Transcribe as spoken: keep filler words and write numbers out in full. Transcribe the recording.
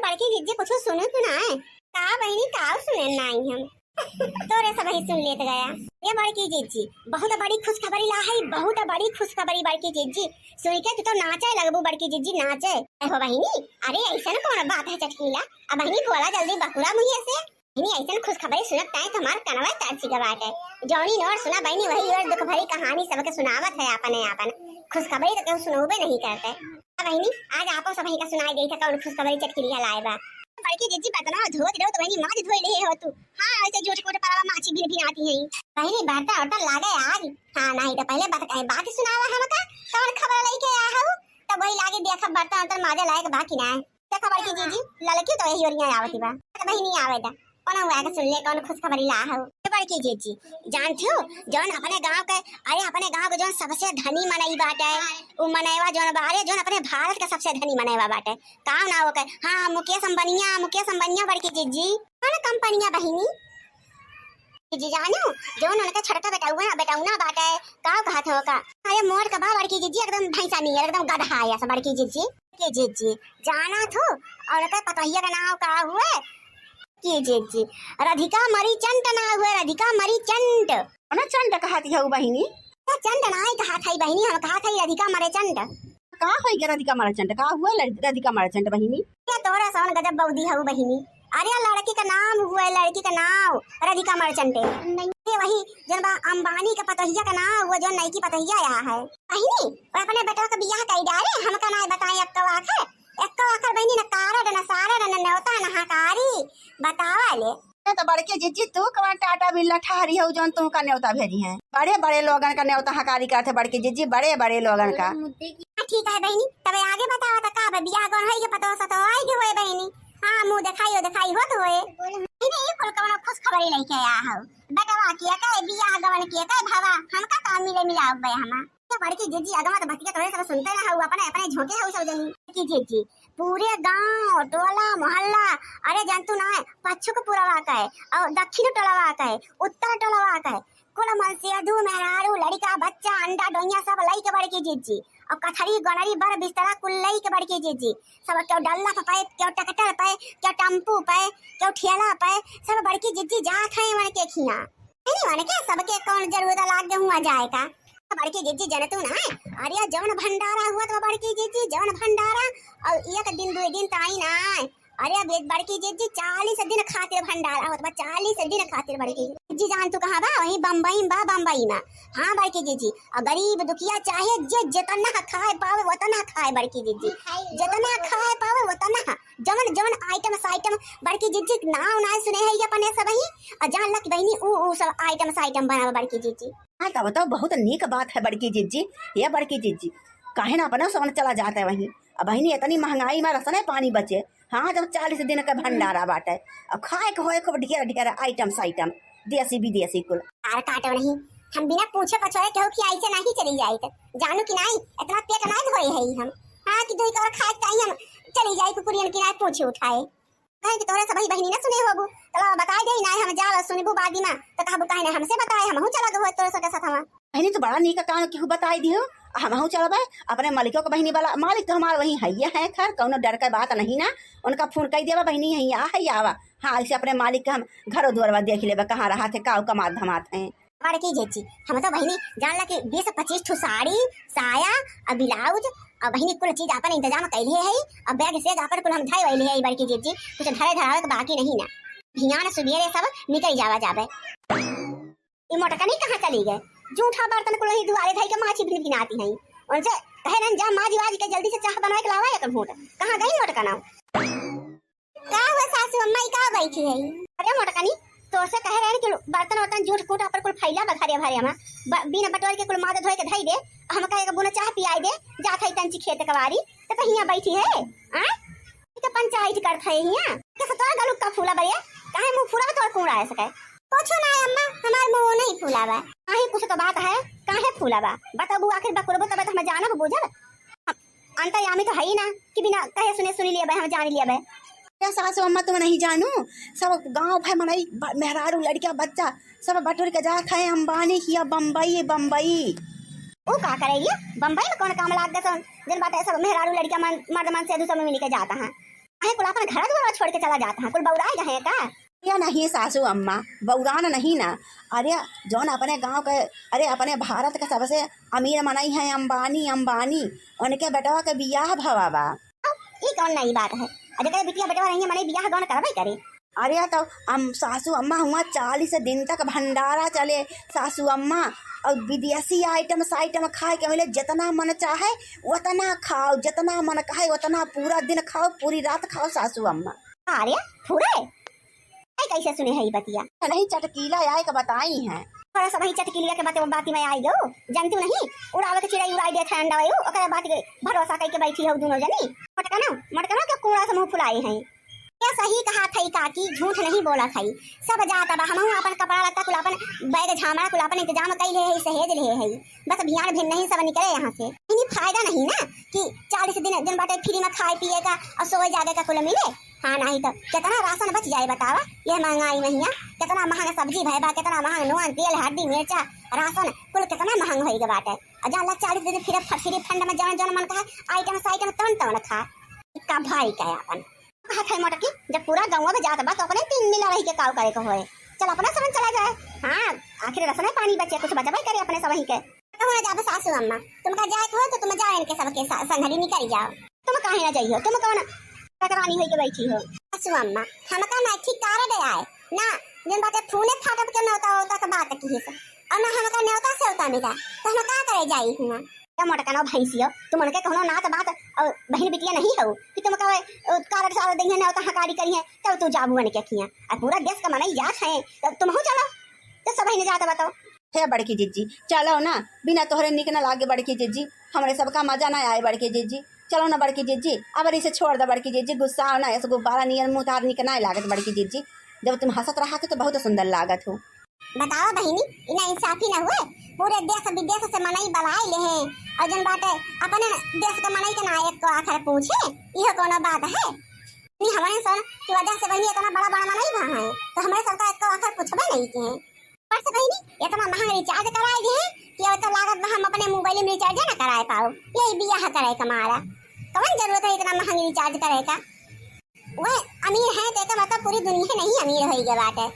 बड़की जिज्जी कुछ सुनो तो ना है। का बहिनी, का सुने नाई हम? तोरे सब ही सुन लेत गया। ये बड़की जिज्जी, बहुत बड़ी खुशखबरी ला है, बहुत बड़ी खुशखबरी बड़की जिज्जी। सुन के तू तो नाचे लगबू बड़की जिज्जी, नाचे। ए हो बहिनी, अरे ऐसन कौन बात है चटकीला? अब बहिनी बोला जल्दी बकुरा मुँहे से। बहिनी ऐसन खुशखबरी सुनत ताई तो हमार कनवा तरसी गवा के। जौनी नोर सुना बहिनी वही ओर दुख भरी कहानी सबके सुनावत है आपने आपन। खुशखबरी तो केहू सुनौबे नहीं करते। बहिनी, आज आपो सबही का सुनाई देई था कौन खुशखबरी चटकिलिया लाए बा। बड़की जिज्जी बर्तनवा धोत रहो तो बहिनी माज धोई ले हो तू। हाँ, ऐसे झूठ कूट परवा माछी भिन भिन आती है। बहिनी बर्तन उर्तन लागे आज। हाँ, नहीं तो पहले बात, बात सुनावा हमका, कौन खबर लेके आया हो? तब वही लागे देखा बर्तन उर्तन माजे लायक बा कि ना। देखा बड़की जिज्जी, ललकी तो यही ओरिया आवती बा। तो बहिनी आवे दा। कौन हुआ के सुन ले, कौन खुशखबरी ला हो? ए बड़की जिज्जी, जानत हो, जौन अपने गाँव के, अरे अपने गाँव के जौन सबसे धनी मनई बाटे, उ मनईवा जौन बा, अरे जौन अपने भारत के सबसे धनी मनईवा बाटे, का नाव ओकर? हाँ, मुकेश अंबानिया, मुकेश अंबानिया बड़की जिज्जी। कौन कंपनिया बहिनी? जिज्जी जानू, जौन उनके छोटका बेटौना, बेटौना बाटे, का कहत हो का? अरे मोट का बा बड़की जिज्जी, एकदम भैंसा नियर, एकदम गदहा है ऐसा बड़की जिज्जी। के जिज्जी, जानत हो, और ओकर पतोहिया का नाव का हुए? के जिज्जी, राधिका मरीचंट नाव हुए, राधिका मरीचंट। कौन चंट कहत हऊ बहिनी? ये चंट नाई कहत हई बहिनी, हम कहत हई राधिका मरीचंट। का होई गे राधिका मरीचंट? का हुए लड़-, राधिका मरीचंट बहिनी? ये तोरे सवन गजब बौदी हऊ बहिनी। अरे लड़की का नाम हुए, लड़की का नाव राधिका मरीचंट। ये वही जौन बा अंबानी का पतोहिया का नाव हुए, जौन नईकी पतोहिया आया है। बहिनी, वो अपने बेटवा का बियाह कई डारे, हमका ना बताए एक्को आखर, एक्को आखर बहिनी, न कारड, न सारड, न नेवता, न हकारी, बतावा ले। ये तो बड़के जिज्जी तू कवन टाटा बिल्ला ठहरी हो जौन तू का नेवता भेजी है? बड़े बड़े लोगन का नेवता हकारी करत है बड़के जिज्जी, बड़े बड़े लोगन का। हाँ, ठीक है बहिनी, तबे आगे बतावा त का बा, बियाह गौन होई के पतोह सतोह आई के होए बहिनी? हाँ, मुँह देखाई, ओ देखाई होत होए। बहिनी, ये कुल कवनो खुशखबरी लेके आया हो? बेटवा के कहे, बियाह गवन के कहे, भवा, हमका का मिले मिलाव बे हमा? ये बड़की जिज्जी अगवा तो बतिया तोरे सब सुनते ना हऊ, अपने, अपने झोंके हऊ सब जनी। की जिज्जी, पूरे गांव, टोला, मोहल्ला, अरे जानतू ना है, पच्छुक पुरवा कहे, और दक्षिण टोलवा कहे, उत्तर टोलवा कहे, कुल मनसेधू, मेहरारू, लड़िका, बच्चा, अंडा, डोइया सब लइके बड़की जिज्जी, और कथरी, गोनरी, बर, बिस्तरा कुल लइके बड़की जिज्जी, सब केहू डल्ला पे, केहू ट्रैक्टर पे, केहू टेम्पू पे, केहू ठेला पे, सब बड़की जिज्जी जात है उनके खिया। नहीं, उनके सबके कौन जरूरत लाग गए हुआ जाए का? बड़की जिज्जी जनतू ना, अरे जौन भंडारा हुआ तो बड़की जिज्जी, जौन भंडारा, और एक दिन, दो दिन ताई ना, अरे अब एक बड़की जिज्जी चालीस दिन खातिर भंडारा होत बा, चालीस दिन खातिर बड़की जिज्जी। जान तू कहाँ बा? वहीं बम्बई में बा, बम्बई में। हाँ बड़की जिज्जी, और गरीब दुखिया चाहे जे जितना खाए पावे उतना खाए बड़की जिज्जी, जितना खाए पावे उतना। जवन जवन आइटम साइटम बड़की जिज्जी नाव ना सुने है ये अपने सब ही, और जान ला कि बहिनी ऊ ऊ सब आइटम साइटम बनावे बड़की जिज्जी। हाँ, तब तो बहुत नीक बात है बड़की जिज्जी। ये बड़की जिज्जी, काहे ना अपना सोन चला जाता है वहीं। अब बहिनी इतनी महंगाई में रसने पानी बचे। हाँ, जब चालीस दिन का भंडारा बाटे, अब खाए के होए खूब ढेर ढेर आइटम साइटम, देसी विदेशी कुल। यार काटो नहीं, हम बिना पूछे पछोरे केहू की आई से नहीं चली जाइत। जानू कि नहीं, इतना पेट नहीं धोए है हम। हाँ, कि दुई कौर खाए ताई हम चली जाई कुकुरियन की नहीं पूछे उठाए। कहे कि तोहरे सबही बहिनी न सुने होबू, तला बताई देई, नाय हम जाब सुनबू बादी मा, त कहबू काहे न हमसे बताए, हमहू चला गबो तोरे सबके साथवा। बहिनी, तू बड़ा नीक काम केहू बताई दियो, हमहू चलबे। अपने मालिको के बहिनी वाला, मालिक तो हमार वही हइये है, खैर कौनो डर के बात नहीं ना, उनका फोन कई देबा, बहिनी हइया है आवा। हाँ, ऐसे अपने मालिक के हम घरो दुआरवा देख लेबे, कहाँ रहा थे, का कमात धमात है। बड़की जिज्जी, हम तो बहिनी जान ला कि बीस पच्चीस ठो साड़ी, साया, और ब्लाउज, और बहिनी कुल चीज अपन इंतजाम कैले है, और बैग से अपन कुल हम धई वैले है बड़की जिज्जी, कुछ धरे धरावे के बाकी नहीं ना। भियान सुबेरे सब निकल जावा जाबे। ई मोटकनी कहाँ चली गए? जूठा बर्तन कुल ही दुआरे धई के माछी भिन भिनाती हैं। उनसे कहे रहन जा माजी वाजी के जल्दी से चाह बनवा के लावा एक घूंट। कहाँ गई मोटकना? का हुआ सासू अम्मा, ई का बैठी है? अरे मोटकनी, तोसे कहे रहे कि बर्तन वर्तन जूठ कूट अपन कुल फैला बा घरे भरे मा, ब-, बिना बटोर के कुल माज धोए के धई दे, हमका एक बुना चाह पियाई दे, जात है तंची खेत कवारी, त कहिया बैठी है? आ? ई तो पंचायत करत है हिया। कैसे तोर गलुक का फूला बा रे? काहे मुंह फूला बा तोर कूड़ा ऐसे कहे? कुछ ना है अम्मा, हमार मुंह नहीं फूला बा। काहे कुछ तो बात है, काहे फूला बा? बताबू आखिर बकुरबू तबे तो हम जानब बूझब। अंतर्यामी तो है ही ना कि बिना कहे सुने सुनी लिया बे, हम जान लिया बे। क्या सासू अम्मा तुम नहीं जानू, सब गांव भर मनई ब-, मेहरारू लड़किया बच्चा सब बटुर के जात है अंबानी किया बम्बई बम्बई। ऊ का करे ये बम्बई में कौन काम लाग गए सन? जिन बाटे सब मेहरारू लड़किया मन, मर्द मन से दूसरे में मिल के जाता है। अरे कुल अपन घर दुआर छोड़ के चला जात है, कुल बौराए गए हैं का? या नहीं सासू अम्मा, बौरान नहीं ना। अरे जौन अपने गांव के, अरे अपने भारत के सबसे अमीर मनई है अंबानी, अंबानी, उनके बेटवा के बियाह भवा बा। ई कौन नई बात है? अरे करे बिटिया बेटवा रही है, मनई बियाह गौन करबे करे। अरे तो हम सासू अम्मा हुआ चालीस दिन तक भंडारा चले सासू अम्मा, और विदेशी आइटम साइटम खाए के मिले, जितना मन चाहे उतना खाओ, जितना मन कहे उतना पूरा दिन खाओ, पूरी रात खाओ सासू अम्मा। अरे फुरे, ऐ कैसे सुने है ई बतिया? नहीं चटकीला आए के बताई है। थोड़ा सा वही चटकीलिया के बाते, बाती में आई गो, जानती नहीं, उड़ावे के चिड़ै उड़ाई देत है अंडा वायु, ओकरे बात के भरोसा कई के बैठी हो दोनों जनी। मटकना, मटकना के कूड़ा से मुंह फुलाई है। ये सही कहा थई काकी, झूठ नहीं बोला थई। सब जात बा, हमहू अपन कपड़ा लत्ता कुल अपन बैग झामड़ा कुल अपन इंतजाम कई ले है, सहेज ले है। बस बिहान भिन नहीं सब निकले यहाँ से। इन्हीं फायदा नहीं ना कि चालीस दिन, दिन बाटे फ्री में खाए पिए का और सोए जागे का कुल मिले। हाँ, नहीं तो कितना राशन बच जाए बतावा, ये महंगाई में हिया कितना महंगा सब्जी भय बा, कितना महंगा नून, तेल, हल्दी, मिर्चा, राशन कुल कितना महंगा होई के बाटे। और जान ला चालीस दिन फिर फ्री फंड में जौन जौन मन कहा आइटम साइटम तौन तौन खा, का भाई का अपन। कहा खाई मोटकी, जब पूरा गाँव में जात बा तो अपने तीन मिला रही के काव करे के होए, चल अपना समन चला जाए। हाँ, आखिर रसना पानी बचे, कुछ बचबे करे अपने सब के। कहूँ ना जाबे सासू अम्मा, तुमका जाए के हो तो तुम जाओ, इनके सबके सा-, संघरी निकल जाओ। तुम काहे ना जाइयो, तुम कौन टकरानी होई के बैठी हो? सासू अम्मा, हमका ना ठीक कारण आए ना, जिन बातें फूने फाटब के नौता होता के बात की है, और ना हमका न्योता से होता मिला, तो हम का करे जाई हुआ? तो मोटकनो भैंसियो, तुम उनके कहनो नात बात और बहन बिटिया नहीं हो कि तुम कहे, ओ, कारड सारा दिन है ना, तो हकारी करी है, तब तू जाबू उनके किया। और पूरा देश का मनई जात है, तब तुम हो चलो, तो सब ही ने जात बताओ। हे बड़की जिज्जी, चलो ना, बिना तोहरे निक ना लागे बड़की जिज्जी, हमरे सबका मजा ना आए बड़की जिज्जी। चलो ना बड़की जिज्जी, अब इसे छोड़ दे बड़की जिज्जी, गुस्सा ना, ऐसे गुब्बारा नियर मुँह तार निक ना लागत बड़की जिज्जी। जब तुम हंसत रहा तो बहुत सुंदर लागत हो। बताओ बहिनी, इना इंसाफी न हुए? पूरे देश विदेश से मनई बलाए ले हैं, और जन बाटे अपने देश के मनई के ना एक को आखर पूछे, इहो कोनो बात है? नहीं, हमारे सन की वजह से बहिनी इतना बड़ा बड़ा मनई भा है, तो हमारे सबका एक को आखर पूछबे नहीं के हैं। पर से बहिनी, इतना महंग रिचार्ज कराए दे हैं कि अब तो लागत बा हम अपने मोबाइल में रिचार्ज ना कराए पाओ, यही बियाह करे का मारा। कौन जरूरत है इतना महंग रिचार्ज करे का? वह अमीर है तो एकर मतलब पूरी दुनिया नहीं अमीर होई गए बाटे।